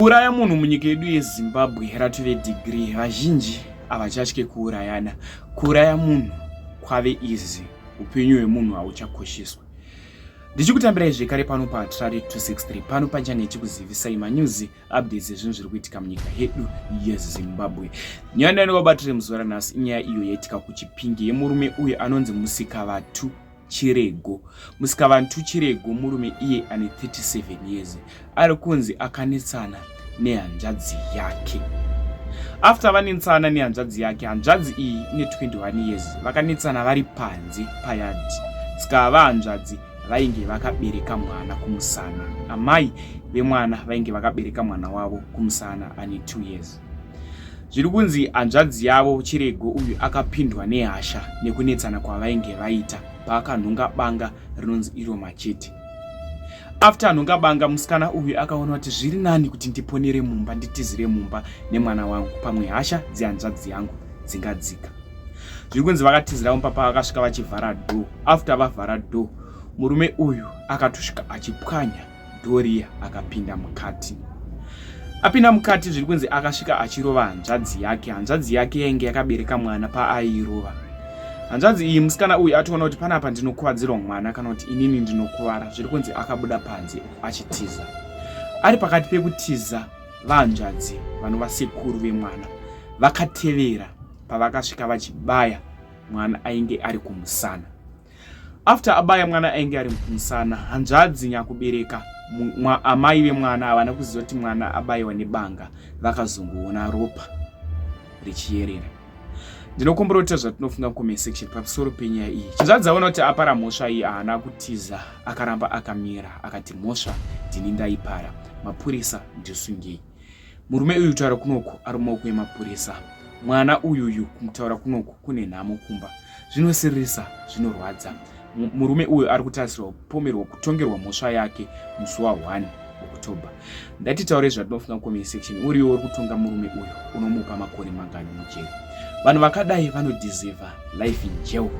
Kuuraya munhu munyika yedu yeZimbabwe ratove degree. Vazhinji havachatye kuurayana. Kuuraya munhu kwave easy. Upenyu hwemunhu hauchakosheswi. Ndichikutambirai zvekare pano paHatirare 263 pano panchange ichikuzivisai manews updates ezvinhu zviri kuitika munyika yedu yeZimbabwe. Nyaya ndandikabatire muzuva ranhasi inyaya iyo yaitika kuChipinge yemurume uyo anonzi Musikavatu Chirego. Musikavantu Chirego murume iye ane 37 years ari kunzi akanetsana nehanzvadzi yake. After vanetsana nehanzvadzi yake, hanzvadzi iyi ine 21 years, vakanetsana vari panze payard. Ska vahanzvadzi vainge vakabereka mwana kumusana. Amai vemwana vainge vakabereka mwana wavo kumusana ane 2 years. Zviri kunzi hanzvadzi yavo Chirego uyu akapindwa nehasha nekunetsana kwavainge vaita paakanhonga banga rinonzi iro machete. After anhonga banga musikana uyu akaona kuti zviri nani kuti ndiponere mumba nditizire mumba nemwana wangu pamwe hasha dzehanzvadzi yangu dzingadzika. Zviri kunzi vakatizira mumba pavakasvika vachivhara door. After vavhara door murume uyu akatosvika achipwanya Doria akapinda mukati. Apinda mukati zviri kunzi akasvika achirova hanzvadzi yake. Hanzvadzi yake yainge yakabereka mwana paairova. Hanzvadzi iyi musikana uyu atoona kuti panapa ndinokuvadzirwa mwana kana kuti inini ndinokuvara. Zviri kunzi akabuda panze achitiza. Ari pakati pekutiza vahanzvadzi vanova sekuru vemwana vakatevera pavakasvika vachibaya mwana ainge ari kumusana. After abaya mwana ainge ari kumusana, hanzvadzi nyakubereka amai vemwana havana kuziva kuti mwana abayiwa nebanga, vakazongoona ropa richiyerera. Ndinokumbira kuti zvatinofunga mucomment section pamusoro penyaya iyi. Hanzvadzi aona kuti apara mhosva iyi haana kutiza, akaramba akamira akati mhosva ndini ndaipara, mapurisa ndisungei. Murume uyu kutaura kunoku ari mumaoko emapurisa. Mwana uyuyu kumutaura kunoku kune nhamo kumba. Zvinosiririsa, zvinorwadza. Murume uyu ari kutarisirwa kupomerwa kutongerwa mhosva yake musi wa 1 October. Ndatitaure zvatinofunga comment section. Uriwo uri kutonga murume uyu unomupa makore mangani mujeri? Vanhu vakadai vanodeserve life in jail.